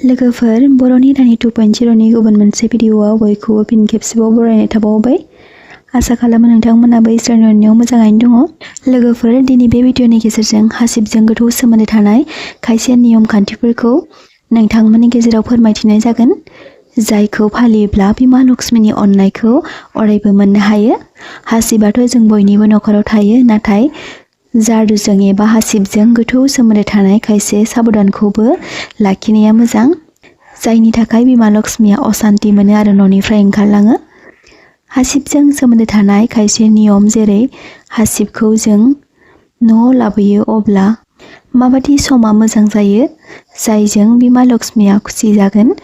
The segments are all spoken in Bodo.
लोगोफोर बर'नि रानि 2.0 नि गुबुन मोनसे भिडिअआव बयखौबो फिन खेबसेबाव बरायनाय थाबावबाय। आसा खालामो नोंथांमोनाबो इसोरनि अननायाव मोजाङैनो दङ। लोगोफोर दिनै बे भिडिअनि गेजेरजों हासिबजों गोथौ सोमोन्दो थानाय खायसे नियम खान्थिफोरखौ नोंथांमोननि गेजेराव फोरमायथिनाय जागोन, जायखौ फालियोब्ला बिमा लक्ष्मीनि अननायखौ अरायबो मोननो हायो। हासिबाथ' जों बयनिबो नखराव थायो, नाथाय जादुजों एबा हासिबजों गोथौ सोमोन्दो थानाय खायसे साबधानखौबो लाखिनाया मोजां, जायनि थाखाय बिमा लक्ष्मीया असान्ति मोनो आरो न'निफ्राय ओंखारलाङो। हासिबजों सोमोन्दो थानाय खायसे नियम, जेरै हासिबखौ जों न'आव लाबोयो अब्ला माबादि समा मोजां जायो जायजों बिमा लक्ष्मीया खुसि जागोन,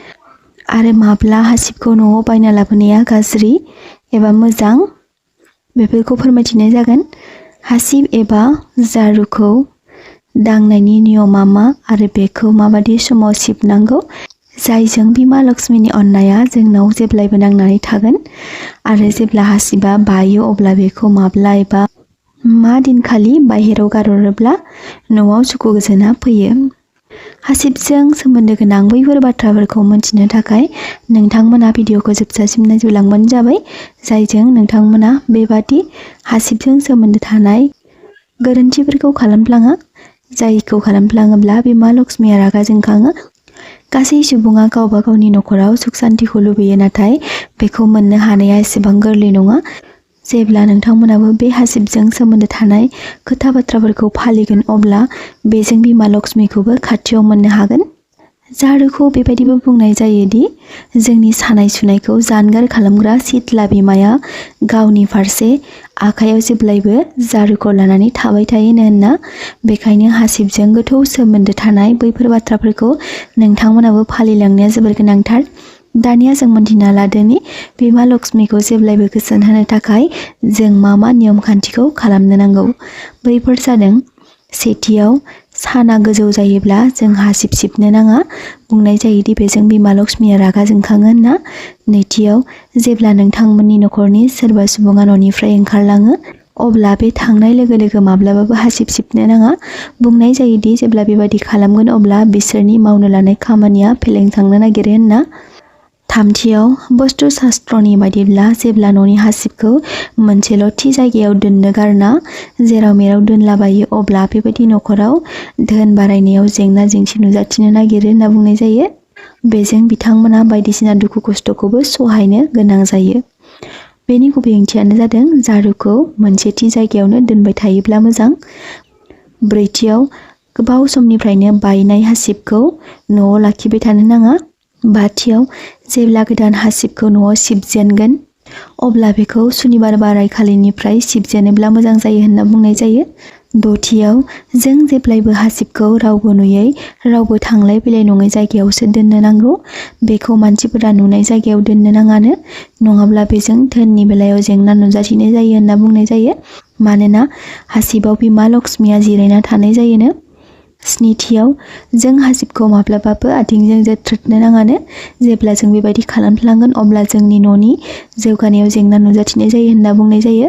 आरो माब्ला हासिबखौ न'आव बायना लाबोनाया गाज्रि एबा मोजां, बेफोरखौ फोरमायथिनाय जागोन। हासिब एबा जारुखौ दांनायनि नियमा मा आरो बेखौ माबादि समाव सिबनांगौ जायजों बिमा लक्ष्मीनि अननाया जोंनाव जेब्लायबो नांनानै थागोन, आरो जेब्ला हासिबा बायो अब्ला बेखौ माब्ला एबा मा दिनखालि बाहेराव गारहरोब्ला न'आव सुखु गोजोना फैयो। हासिबजों सोमोन्दो गोनां बैफोर बाथ्राफोरखौ मिन्थिनो थाखाय नोंथांमोना भिडिअखौ जोबजासिम नायजोबलांबानो जाबाय, जायजों नोंथांमोना बेबादि हासिबजों सोमोन्दो थानाय गोरोन्थिफोरखौ खालामफ्लाङा, जायखौ खालामफ्लाङोब्ला बिमा लक्ष्मीया रागा जोंखाङो। गासै सुबुङा गावबा गावनि नखराव सुख सान्तिखौ लुबैयो, नाथाय बेखौ मोननो हानाया एसेबां गोरलै नङा। जेब्ला नोंथांमोनाबो बे हासिबजों सोमोन्दो थानाय खोथा बाथ्राफोरखौ फालिगोन, अब्ला बेजों बिमा लक्ष्मीखौबो खाथियाव मोननो हागोन। जारुखौ बेबायदिबो बुंनाय जायोदि जोंनि सानाय सुनायखौ जानगार खालामग्रा सिथ्ला बिमाया गावनि फारसे आखायाव जेब्लायबो जारुखौ लानानै थाबाय थायोनो होनना। बेखायनो हासिबजों गोथौ सोमोन्दो थानाय बैफोर बाथ्राफोरखौ नोंथांमोनाबो फालिलांनाया जोबोर गोनांथार। दानिया जों मोनथिना लादोंनि बिमा लक्ष्मीखौ जेब्लायबो गोजोन होनो थाखाय जों मा मा नियम खान्थिखौ खालामनो नांगौ। बैफोर जादों, सेथियाव साना गोजौ जायोब्ला जों हासिब सिबनो नाङा, बुंनाय जायोदि बेजों बिमा लक्ष्मीया रागा जोंखाङो होनना। नैथियाव, जेब्ला नोंथांमोननि नखरनि सोरबा सुबुङा न'निफ्राय ओंखारलाङो अब्ला बे थांनाय लोगो लोगो माब्लाबाबो हासिब सिबनो नाङा, बुंनाय जायोदि जेब्ला बेबादि खालामगोन अब्ला बिसोरनि मावनो लानाय खामानिया फेलें थांनो नागिरो होनना। थामथियाव, बस्तु शास्त्रनि बायदिब्ला जेब्ला न'नि हासिबखौ मोनसेल' थि जायगायाव दोननो गारना जेराव मेराव दोनलाबायो अब्ला बेबायदि नखराव धोन बारायनायाव जेंना जेंसि नुजाथिनो नागिरो होनना बुंनाय जायो। बेजों बिथांमोना बायदिसिना दुखु खस्थ'खौबो सहायनो गोनां जायो। बेनि गुबै ओंथियानो जादों जारुखौ मोनसे थि जायगायावनो दोनबाय थायोब्ला मोजां। ब्रैथियाव, गोबाव समनिफ्रायनो बायनाय हासिबखौ न'आव लाखिबाय थानो नाङा। बाथियाव, जेब्ला गोदान हासिबखौ न'आव सिबजेनगोन अब्ला बेखौ सुनिबार बारायखालिनिफ्राय सिबजेनोब्ला मोजां जायो होनना बुंनाय जायो। दथियाव, जों जेब्लायबो हासिबखौ रावबो नुयै, रावबो थांलाय फैलाय नङै जायगायावसो दोननो नांगौ। बेखौ मानसिफोरा नुनाय जायगायाव दोननो नाङानो, नङाब्ला बेजों धोननि बेलायाव जेंना नुजाथिनाय जायो होनना बुंनाय जायो। मानोना हासिबाव बिमा लक्ष्मीया जिरायना थानाय जायोनो। स्निथियाव, जों हासिबखौ माब्लाबाबो आथिंजों जोथ्रोदनो नाङानो। जेब्ला जों बेबायदि खालामफ्लांगोन अब्ला जोंनि न'नि जौगानायाव जेंना नुजाथिनाय जायो होनना बुंनाय जायो।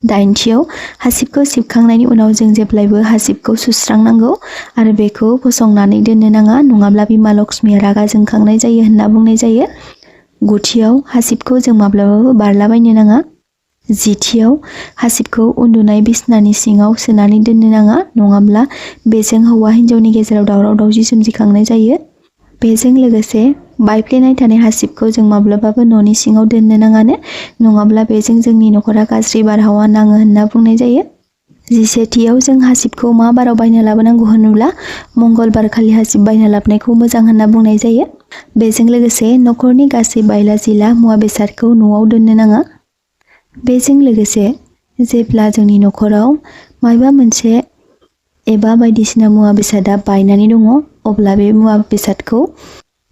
दाइनथियाव, हासिबखौ सिबखांनायनि उनाव जों जेब्लायबो हासिबखौ सुस्रांनांगौ आरो बेखौ फसंनानै दोननो नाङा, नङाब्ला बिमा लक्ष्मीया रागा जोंखांनाय जायो होनना बुंनाय जायो। गुथियाव, हासिबखौ जों माब्लाबाबो बारलाबायनो नाङा। जिथियाव, हासिबखौ उन्दुनाय बिसनानि सिङाव सोनानै दोननो नाङा, नङाब्ला बेजों हौवा हिन्जावनि गेजेराव दावराव दावसि सोमजिखांनाय जायो। बेजों लोगोसे बायफ्लेनाय थानाय हासिबखौ जों माब्लाबाबो न'नि सिङाव दोननो नाङानो, नङाब्ला बेजों जोंनि नखरा गाज्रि बारहावा नाङो होनना बुंनाय जायो। जिसेथियाव, जों हासिबखौ मा बाराव बायना लाबोनांगौ होनोब्ला मंगलबारखालि हासिब बायना लाबोनायखौ मोजां होनना बुंनाय जायो। बेजों लोगोसे नखरनि गासै बायला जिला मुवा बेसादखौ न'आव दोननो नाङा। बेजों लोगोसे जेब्ला जोंनि नखराव मायबा मोनसे एबा बायदिसिना मुवा बेसादा बायनानै दङ अब्ला बे मुवा बेसादखौ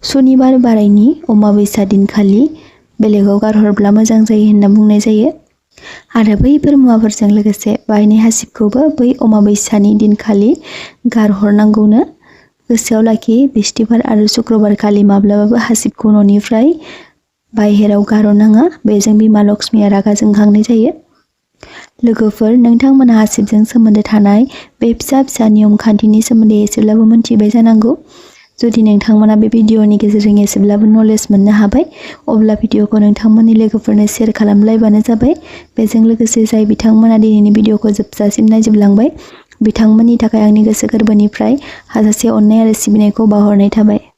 सुनिबार बारायनि अमाबैसा दिनखालि बेलेगाव गारहरब्ला मोजां जायो होनना बुंनाय जायो। आरो बैफोर मुवाफोरजों लोगोसे बायनाय हासिबखौबो बै अमाबैसानि दिनखालि गारहरनांगौनो। गोसोआव लाखि, बिस्थिबार आरो शुक्रबार खालि माब्लाबाबो हासिबखौ न'निफ्राय बाहेराव गारहरनाङा, बेजों बिमा लक्ष्मीया रागा जोंखांनाय जायो। लोगोफोर नोंथांमोनहा हासिबजों सोमोन्दो थानाय बे फिसा फिसा नियम खान्थिनि सोमोन्दै एसेब्लाबो मिथिबाय जानांगौ। जुदि नोंथांमोना बे भिडिअनि गेजेरजों एसेब्लाबो नलेज मोननो हाबाय अब्ला भिडिअखौ नोंथांमोननि लोगोफोरनो शेयार खालामलायबानो जाबाय। बेजों लोगोसे जाय बिथांमोना दिनैनि भिडिअखौ जोबजासिम नायजोबलांबाय बिथांमोननि थाखाय आंनि गोसो गोरबोनिफ्राय हाजासे अननाय आरो सिबिनायखौ बावहरनाय थाबाय।